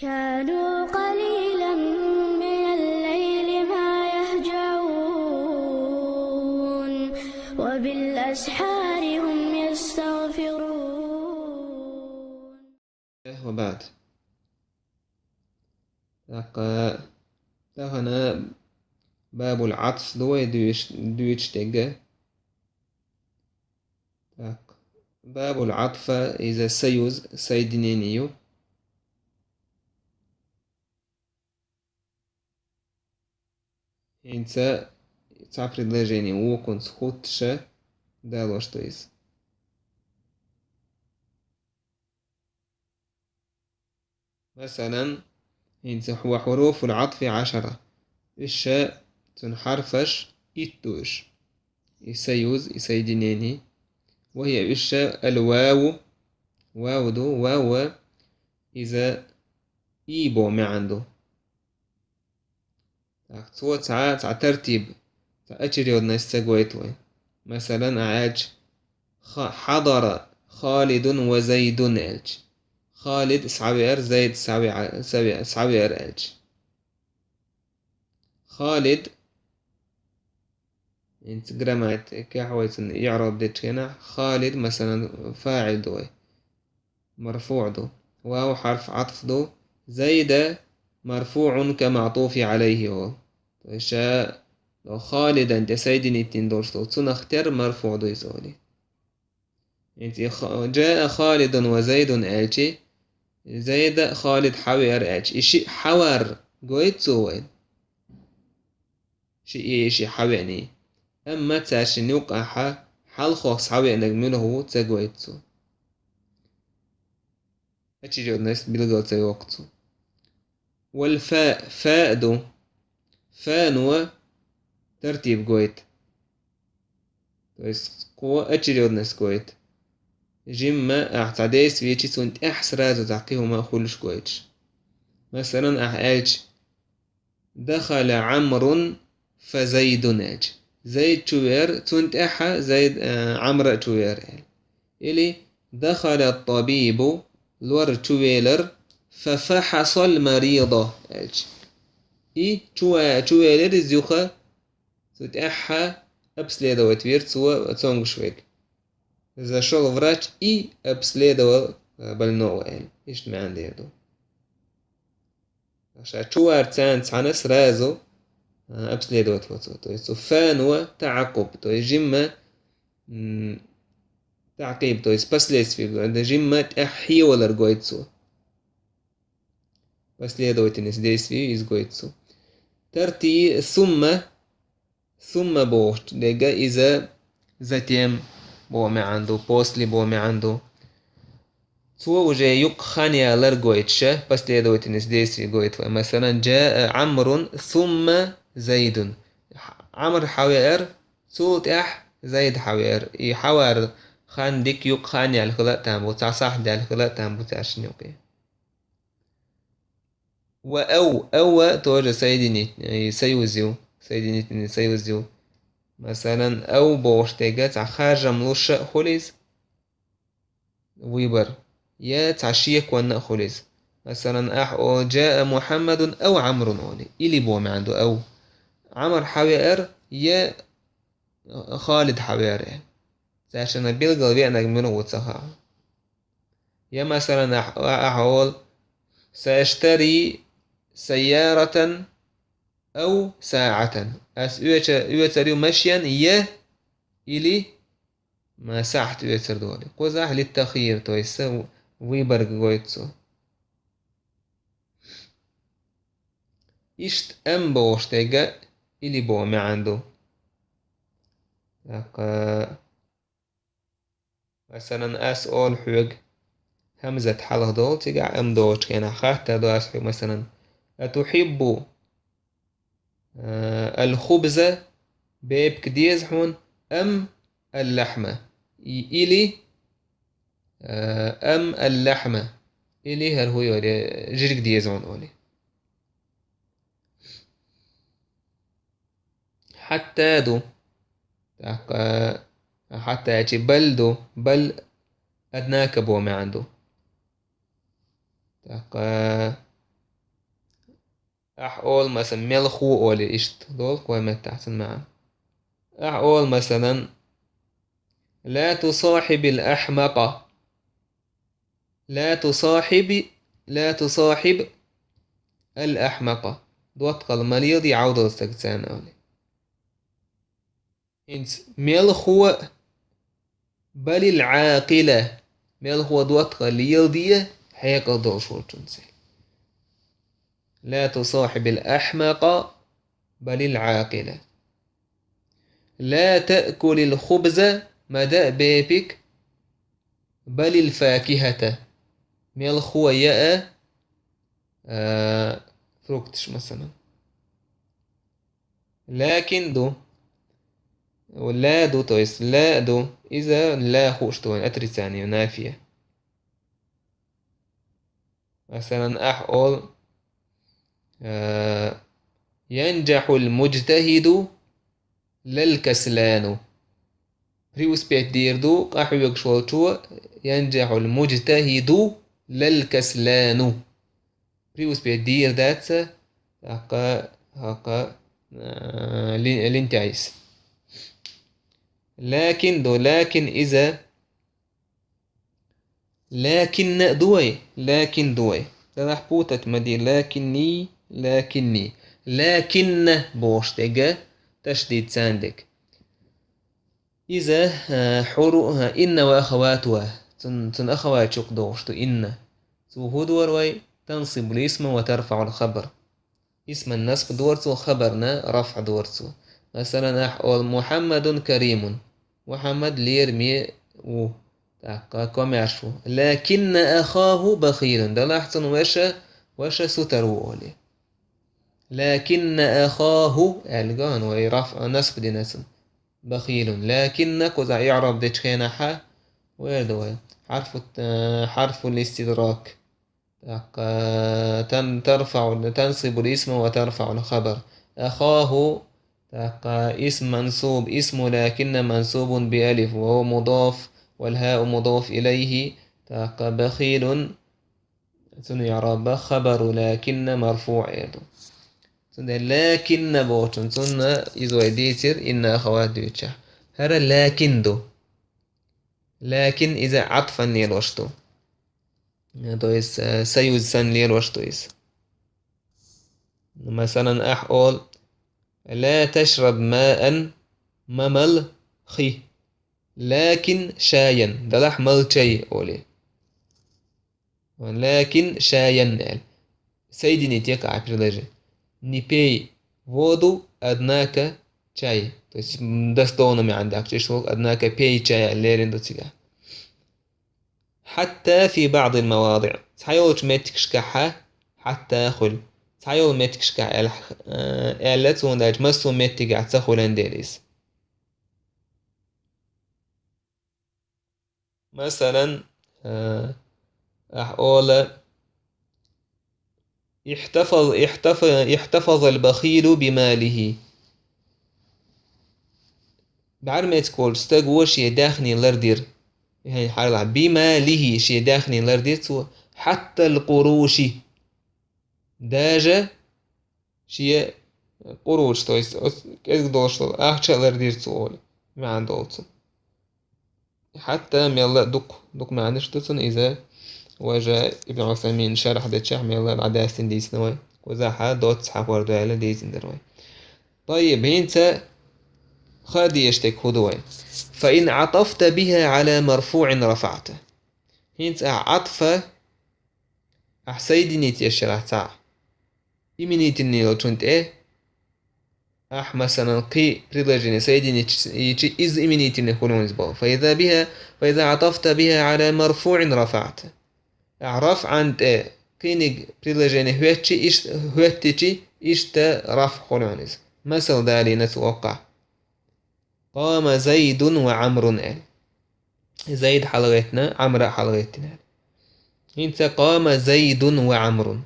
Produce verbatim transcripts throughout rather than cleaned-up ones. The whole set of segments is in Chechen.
كانوا قليلا من الليل ما يهجعون، وبالأسحار هم يستغفرون. وبعد. Так, э, тахана باب العطف дуй дуьйцуш, дуьйцуш дерг. Так. باب العطف иза союз, соединение ю. ХӀинца цхьа предложение вукхунца хӀуттуша далош ду иза. Масалан, хӀинца وحروف العطف عشرة. Уьш, цун хьарфаш итт ду уьш. И союз, и соединение. وهي уьш الواو, вав ду, вав иза и бо маьӀна ду. Так, цо цхьа, цхьа тартиб, цхьа очередность ца гойту вай. Масалан, ахьа аьлча, ха-, حضر خالد وزيد аьлча. Халид схьавеара, Зайд схьаве-, схьаве-, схьавеара аьлча. Халид, хӀинца грамматикехь вай цунна иӀраб дечу хенахь, Халид, масалан, фаӀил ду вай. مرفوع ду. Вав хьарф Ӏатф ду. زيد مرفوع كمعطوف عليه олу. То есть, ша, но خالدا тӀе соединить дина долуш долу, цунах тера марфуӀ ду иза олий. ХӀинца и ха-, جاء خالد وزيد аьлчи, Зайд а, Халид хьавеара аьлчи, и шиъ хьавар гойту цо вайна. Шиъ и шиъ хьавеаний. Амма цаьршинна юккъахьа хьалхох схьавеанарг муьлха ву ца гойту цо. Очередность билгал ца йоккху цо. Вал фа, фа ду. Фано тартиб гойту. То есть кхо очередность гойту. Жимма ахь цхьа действие йичи, цунна тӀаьхьа сразу цхьа кхин хӀума хуьлуш гойтуш. Масалан, ахь аьлча, دخل عمرو فزيد аьлча. Зайд чу веара, цунна тӀаьхьа Зайд, э, Ӏамра а чу веара аьлла. Или دخل الطبيب, лор чу велар, ففحص المريض аьлча. И чу ве-, чу велира иза юха, цу тӀаьхьа обследовать вира цо цомгуш верг. Зашёл врач и обследовал, э, больного аьлла. Иштта маьӀна дер ду. Ша чу вар царна цхьаьна сразу, а, обследовать ву цо. То есть цу фан ва таӀакъуб. То есть жимма, м, таӀкъиб, то есть последствий, да, жимма тӀаьхьа хьевалар гойту цо. Последовательность действий иза гойту цо. Тарти сумма Сумма бохучу дерг иза затем боху маьӀна ду, после боху маьӀна ду. Цо уже юккъе хан ялар гойтуша, последовательность действий гойту вай. Масалан, جاء عمرو ثم زيد. Ӏамр хьавеара, цул тӀаьхьа Зайд хьавеара. И хьавар хан дика юккъе хан яьлла хила а там бу, цхьа сахьт даьлла хила а там бу цаьршинна юккъе. Ва ав, ав тоже соединить-, э, союз ю, соединительный союз ю. Масалан, ав бохуш дерг цхьа харжам луш а хуьлу иза, выбор, я цхьа шеконна а хуьлу иза. Масалан, ахь олу جاء محمد أو عمرو олий, или боху маьӀна ду ав. Ӏамр хьавеара, я Халид хьавеара. Цаьршинна билгал веанарг муьлха ву ца хаьа. Я, масалан, ахь, ахь олу: سأشتري سيارة أو ساعة. Ас оьца-, оьцур ю машен я или ма сахьт оьцур ду олий. Кхузахь للتخيير, то есть са выборг гойту цо. Иштта ам бохуш дерг или боху маьӀна ду. ТӀаккха Масалан, ас олу хьоьга, хьамзат хьалха долу цигахь ам дохучу хенахь, хаттар ду ас хьоьга, масалан: أتحب, э, الخبز, бепиг деза хьуна, أم اللحم, и-, или, э, أم اللحم, или хӀара хӀу йолу, жирг деза хьуна олий. Хьатта ду. ТӀаккха хьатта аьлчи бал ду. Бал однако боху маьӀна ду. ТӀаккха Ахь ола, масалан, мелхо олий, иштта долу кхо меттахь цуьнан маьӀна. Ахь ола, масалан: «لا تصاحب الأحمق». «لا تصاحب، لا تصاحب الأحمق». ДоттагӀалла ма леладе Ӏовдал стаг царна олий. ХӀинца мелхо: «بل العاقل». Мелхо доттагӀалла леладе хьекъал долуш волчунца. «لا تصاحب الأحمق بل العاقل». «لا تأكل الخبز», ма даъа бепиг, «بل الفاكهة». Мелхо яа, а, фрукташ, масалан. «لكن» ду. «لا» ду, то есть «لا» ду. Иза «لا» хууш ду вайн, отрицание, нафия. Масалан, ахь ола: «ينجح المجتهد لا الكسلان». Преуспеть дийр ду къахьоьгуш волчо, «ينجح المجتهد لا الكسلان». Преуспеть дийр дац, тӀаккха, тӀаккха, а, лин-, лентяйс. «لكن» ду, «لكن» иза. «لكن» ду вай, «لكن» ду вай. Делахь путать ма де, «لكني», «لكني». «لكن» бохуш дерг, ташдид царна дерг. Иза, а, хьуру-, а, «إن وأخواتها». Цун, цун ахаваташ юкъа догӀуш ду «إن». Цо хӀун дора вай? «تنصب الاسم وترفع الخبر». Исман насб дора цо, хабарна рафӀ дора цо. Масалан, ахь ола: «محمد كريم». Мухьаммад лераме ву, тӀаккха комаьрша ву. «لكن أخاه بخيل». Делахь цун ваша, ваша сутара ву олий. «لكن أخاه» аьлла ган вай, рафӀ, насб дина цун. «بخيل». «لكن» кхузахь иӀраб дечу хенахь вер ду вай. Хьарфу, э, хьарфул истидрак. ТӀаккха тан-, тарфаӀу, тансибул исма ва тарфаӀул хабар. Ахаху, тӀаккха исм мансуб, исму лакинна мансубун би алиф, ва хува мудаф, вал хау мудаф илайхи, тӀаккха бахилун, цуьнан иӀраб хабару лакинна марфуӀ эр ду. Цундела лакинна бохучун, цунна иза вай дийцира, инна ахават дуьйцучехь. ХӀара лакин ду. Лакин иза Ӏатфан лелош ду. То есть, э, союз санна лелош ду иза. Масалан, ахь олу: «Ла ташраб маан», ма мала хи. «Лакин шаян», делахь мала чай олий. «Лакин шаян», аьлла. Соединить яка а предложение. Не пей воду, однако чай. То есть, м, дословно маьӀна даьккхича, иштта волу, однако пей чай аьлла лерина ду цигахь. Хьатта фи баъдил мавадиъ. Цхьайолчу меттигашкахьа хьатта хуьлу. Цхьайолу меттигашкахь аьлла, э, аьлла цунна даьлча, массо а меттигехь ца хуьлан дела иза. Масалан, э, ахь ола: «Ихтафаз-, ихтаф-, ихтафазал бахилу бималихи». БӀаьрмециг волчу стага шен даьхни лардира. ХӀай, хьалха, бималихи, шен даьхни лардира цо, хьаттал къуруши. Даже шен къуруш, то есть оцу кӀезиг долуш долу ахча а лардира цо олу, маьӀна долу цуьнан. Хьатта мелла а дукха, дукха маьӀнаш ду цуьнан, иза важа Ибн Усаймин шархь дечохь мелла а дӀадаьстина дийцина вай. Кхузахьа доцца хьахор ду аьлла дийцина дара вай. Тайиб, хӀинца хаа дезаш дерг хӀун ду вай? «Фа ин Ӏатафта биха Ӏала марфуӀин рафаӀта». ХӀинца ахь Ӏатфа, ахь соединить еш яра цхьаъ именительный йолчун тӀе, ахь, масалан, кхин предложение соединить йичи, иза именительный хуьлу иза боху. «Фа иза биха, фа иза Ӏатафта биха Ӏала марфуӀин рафаӀта». Ахь рафӀан тӀе кхиниг предложение хӀоьттичи, иш-, хӀоьттичи, иштта рафӀ хуьлу иза. Масал далийна цу оккхахь. «Къама Зайдун ва Ӏамрун», аьлла. Зайд хьалагӀеттина, Ӏамра а хьалагӀеттина аьлла. ХӀинца «къама Зайдун ва Ӏамрун».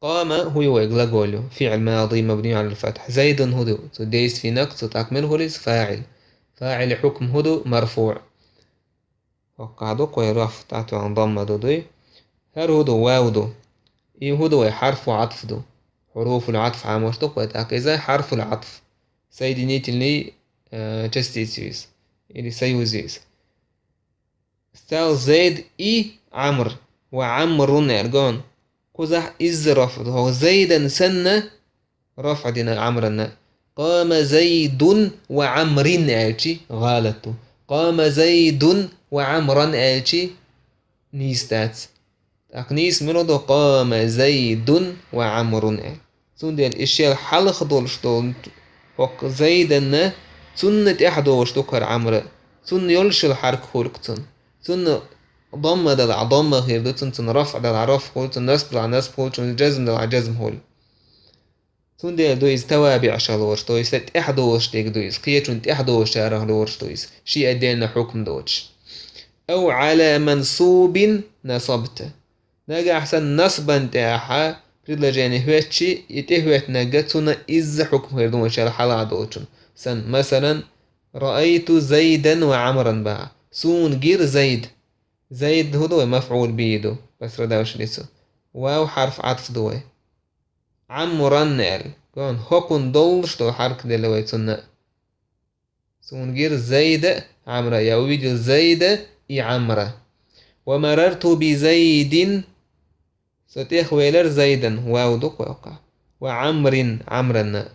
«Къама» хӀун ю вай, глагол ю, фиӀл мади мабни Ӏалал фатхь. «Зайдун» хӀун ду? Цу действийнаг, цу тӀаккха мила хуьлу иза? ФаӀил. ФаӀил хьукм хӀун ду? МарфуӀ. ХӀоккхахь ду кхо рафӀ, тӀатоьхна дамма ду дуй. ХӀара хӀун ду? Вав ду. И хӀу ду вай, хьарфу Ӏатф ду. Хьуруфул Ӏатф Ӏамош ду-кх вай, тӀаккха иза хьарфул Ӏатф, соединительный, э, частица ю иза, или союз ю иза. Стал Зайд и Ӏамр, ва Ӏамрун аьлла гон. Кхузахь изза рафӀ ду. ХӀокху Зайдан санна рафӀ дина Ӏамранна. Къама Зайдун ва Ӏамрин аьлчи гӀалат ду. Къама Зайдун ва Ӏамран аьлчи нийса дац. ТӀаккха нийса мила ду? Къама Зайдун ва Ӏамрун аьлла. Цундела и шел хьалха долуш долу хӀокху Зайданна, цунна тӀаьхьа догӀуш ду-кх хӀара Ӏамра. Цунна йолуш йолу хьарка хуьлу-кх цунна. Цунна дамма далахь, дамма хир ду, цунна, цунна рафӀ далахь, рафӀ хуьлу, цунна насб далахь, насб хуьлу, цунна жазм далахь, жазм хуьлу. Цундела ду иза тавабиӀ ша лоруш, то есть тӀаьхьа догӀуш дерг ду иза, кхечунна тӀаьхьа догӀучарах лоруш ду иза, шен отдельно хьукм доцуш. Ау Ӏала мансубин насабта. Нагахь санна насбан тӀехьа предложение хӀоьттичи, и тӀехӀоьттинарг цунна изза хьукм хир ду вайн шел хьалха долчун. Сан, масалан, раайту Зайдан ва Ӏамран бахьа. Суна гира Зайд. Зайд хӀу ду вай, мафӀул бихӀи ду, пострадавший лицо. Вав хьарф Ӏатф ду вай. Ӏамран аьлла. Гон, хӀокхунна доллуш долу хьарка делла вай цунна. Суна гира Зайда а, Ӏамра, я увидел Зайда и Ӏамра. Ва марарту би Зайдин, со тӀехвелира Зайдан, вав ду-кх вай хӀокхахь. Ва Ӏамрин, Ӏамранна.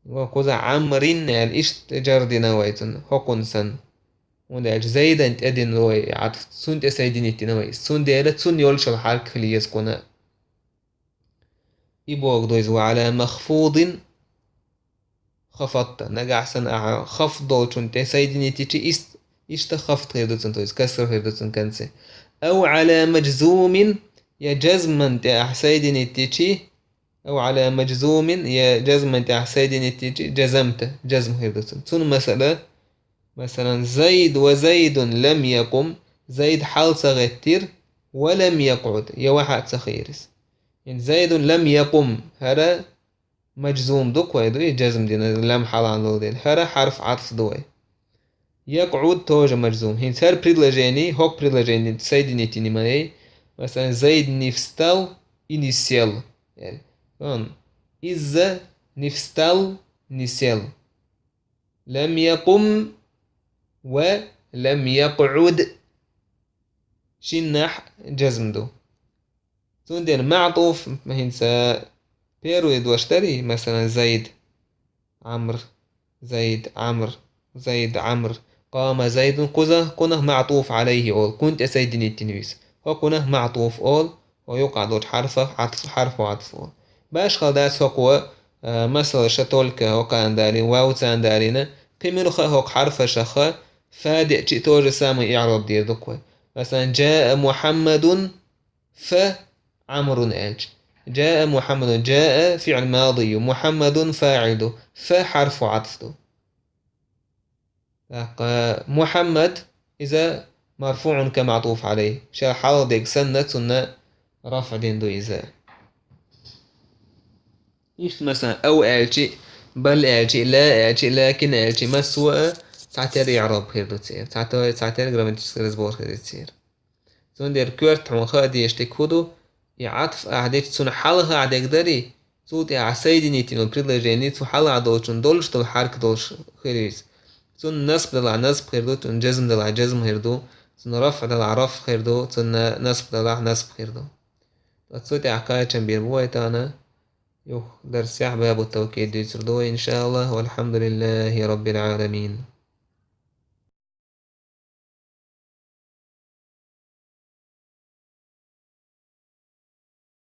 Ва кхуза Ӏамрин аьлла, иштта джар дина вай цунна, хӀокхунна санна. ХӀунда аьлча Зайдан тӀе дина вай Ӏатф, цунна тӀе соединить дина вай иза. Цундела цунна йолчул хьарка хила еза кхунна. И бохург ду иза, ва Ӏала махфудин хафатта. Нагахь санна ахьа хафд долчун тӀе соединить йичи, ис-, иштта хафд хир ду цунна, то есть касра хир ду цунна конце. Ау Ӏала маджзумин, я джазман тӀе ахьа соединить йичи, ау Ӏала маджзумин, я джазман тӀе ахьа соединить йичи, джазамта, джазм хир ду цунна. Цунна масала, масалан, Зайд ва Зайдун лам якъум, Зайд хьал ца гӀеттира, ва лам якъуд, я вахьа а ца хиира иза. ХӀинца Зайдун лам якъум, хӀара маджзум ду-кх вай, ду и джазм дина, лам хьалха долу дела. ХӀара хьарф Ӏатф ду вай. Якъуд тоже маджзум. ХӀинца хӀара предложение, хӀокху предложение соединить йина ма яй. Масалан, Зайд нифстал и нисел. Яъни, он, изза нифстал нисел. Лам якъум ва лам якъуд. Шиннахь джазм ду. Цундела маътуф, хӀинца первый дош дарий, масалан, Зайд, Ӏамр, Зайд, Ӏамр, Зайд, Ӏамр. Къама Зайдун, кхуза, кхунах маътуф Ӏалайхи олу, кхунна тӀе соединить йина ву иза. ХӀокхунах маътуф олу, хӀо юкъа долчу хьарфах Ӏатф, хьарфу Ӏатф олу. Башхалла дац хӀокхо, а, масалаш только хӀокхарна далийна, вавцарна далийна, кхин муьлха а хӀокху хьарфашах фа деъчи тоже самый иъраб дийр ду-кх вай. Масалан, джаа Мухьаммадун, фа Ӏамрун аьлча. Джаа Мухьаммадун, джаа фиӀл мади ю, Мухьаммадун фаӀил ду, фа хьарфу Ӏатф ду. ТӀаккха Мухьаммад, иза марфуӀун ка маътуф Ӏалайхи. Шел хьалха дерг санна, цунна рафӀ дина ду иза. Иштта, масалан, ау аьлчи, бал аьлчи, ла аьлчи, лакин аьлчи, массо а цхьатера иъраб хир ду церан. Цхьато-, цхьатера грамматический разбор хир ю церан. Цундела коьрта хьуна хаа дезаш дерг хӀу ду, и Ӏатф ахьа дича, цунна хьалха ахьа дерг дарий, цул тӀаьхьа соединительное предложение, цу хьалха долчун долуш долу хьарка долуш хир ю иза. Цунна насб далахь насб хир ду, цунна джазм далахь джазм хир ду, цунна рафӀ далахь рафӀ хир ду, цунна насб далахь насб хир ду. Ткъа цу тӀехь кхачам бийр бу вай тахана. Юха дарсехь бабу тавкид дуьйцур ду вай, иншааллахӀ. Валхьамдулиллахи раббил Ӏаламин.